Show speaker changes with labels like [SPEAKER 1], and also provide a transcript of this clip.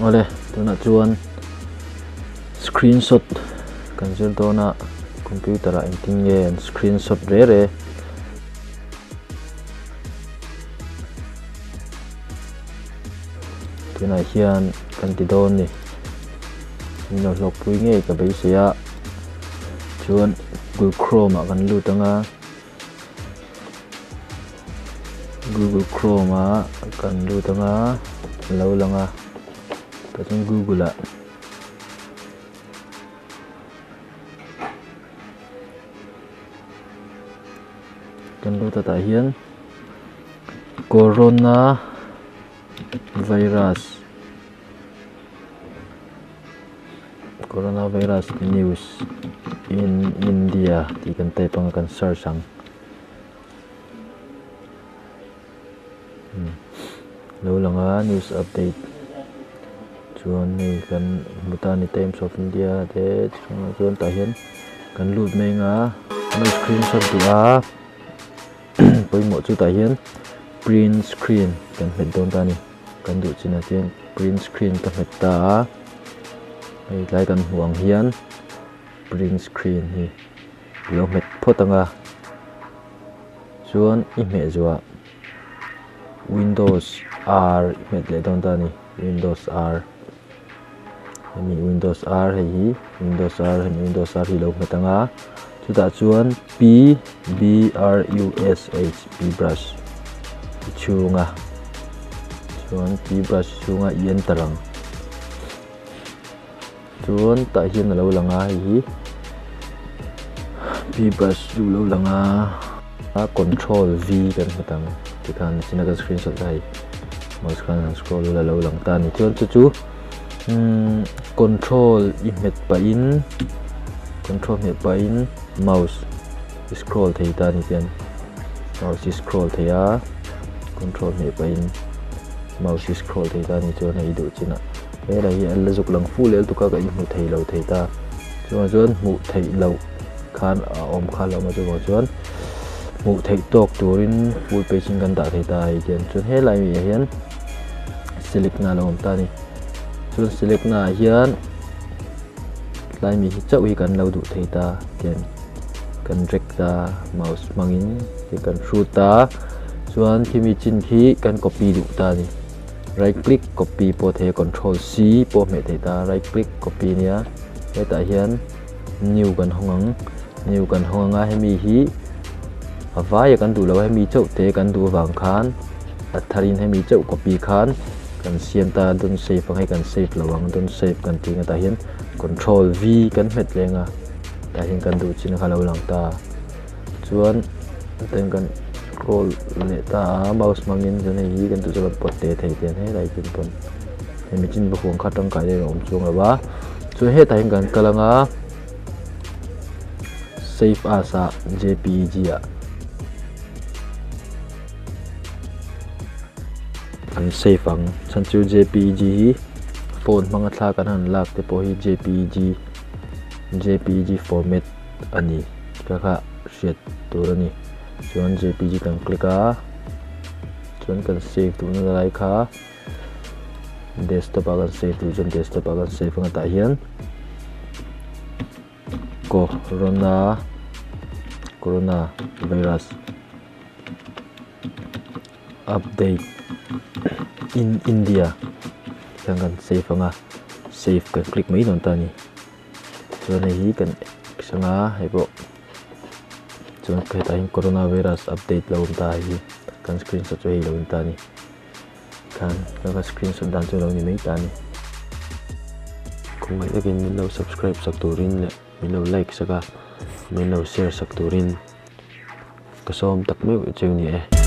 [SPEAKER 1] Awle, tunah chuan screenshot kan zir dawn a, computer ah engtin nge an screenshot re re. Tunah hian kan ti dawn ni. Min lo hlawkpui ngei ka beisei a, chuan Google Chrome ah kan lut ang a. Google Chrome ah kan lut ang a lo lang a tah chuan Google ah kan lut a tah hian Corona virus Coronavirus news in India tih kan type anga kan search ang. Lo lang a news update chuan hei kan hmu ta a ni Times of India te chuan tah hian kan lut mai anga kan screenshot duh a pawimawh chu tah hian print screen kan hmet dawn ta a ni. Kan duh chinah chuan print screen ka hmet ta a, hei tlai kan hmuh ang hian print screen hi ilo hmet phawt ang a, chuan i hmeh zuah windows R i hmet leh dawn ta a ni, windows R hemi windows R hei hi windows R hemi windows R hi ilo hmet ang a, chutah chuan P B R U S H P brush i chhung a chuan P brush chhunga i enter ang chuan tah hian a lo lang a hei hi P brush chu lo lang a a control V kan hmu tang tikhan china kan screenshot kha hei mouse khan han scroll ula lo lang ta a ni chuan chu chu umm control i hmet pahin control hmet pahin mouse i scroll thei ta ni hian mouse i scroll thei a control hmeh pahin mouse i scroll thei ta ni chuan hei i duh chinah helai hi an la zuk lang fu lel tuk a ka inhmu thei lo thei ta chuvang chuan hmuh theih loh khan a awm kha lo awm a chuvang chuan hmuh theih tawk turin full page in kan dah thei ta hei hian chuan helai mi ah hian select na a lo awm ta a ni chuan select na ah hian tlai mi hi chauh hi kan lo duh thei ta tian. Kan drag ta mouse hmangin ti kan hrut a chuan khimi chin khi kan copy duh ta a ni right click copy pawh thei a control C pawh hmeh thei ta right click copy ania hetah hian new kan hawng ang new kan hawng ang a hemi hi a vaia kan duh lo a hemi chauh te kan duh avang khan a tharin hemi chauh copy khan kan siam ta a don't save ang hei kan save lo ang don't save kan tih ang tah hian control V kan hmet leng a. Tah hian kan duh chin kha a lo lang ta chuan hetiang kan scroll leh ta a mouse hmangin chuan hei hi kan duh chu kan pawt teh thei te an helai chin pawn hemi chin va huang kha tangkai deuh a awm chuang lo va chuan hetah hian kan kal anga save as ah jpeg ah kan save ang chhan chu jpeg hi phone hmanga thla kan han lak te pawh hi jpeg. Jpg format a ni ka kha hriat tur a ni chuan jpg kan click a chuan kan save duhna lai kha desktop ah kan save duh chuan desktop ah kan save ang tah hian corona corona virus update in India hian kan save ang a save kan click mai dawn ta a ni chuan hei hi kan hrang a hei pawh chuan hetah hian corona virus update lo awm ta hei hi kan screenshot chu hei lo awm ta a ni khan ka screenshot dan chu lo ni mai ta a ni. Khawngaih takin min lo subscribe sak turin leh min lo like sak a min lo share sak turin ka sawm tak meuh cheu ni e.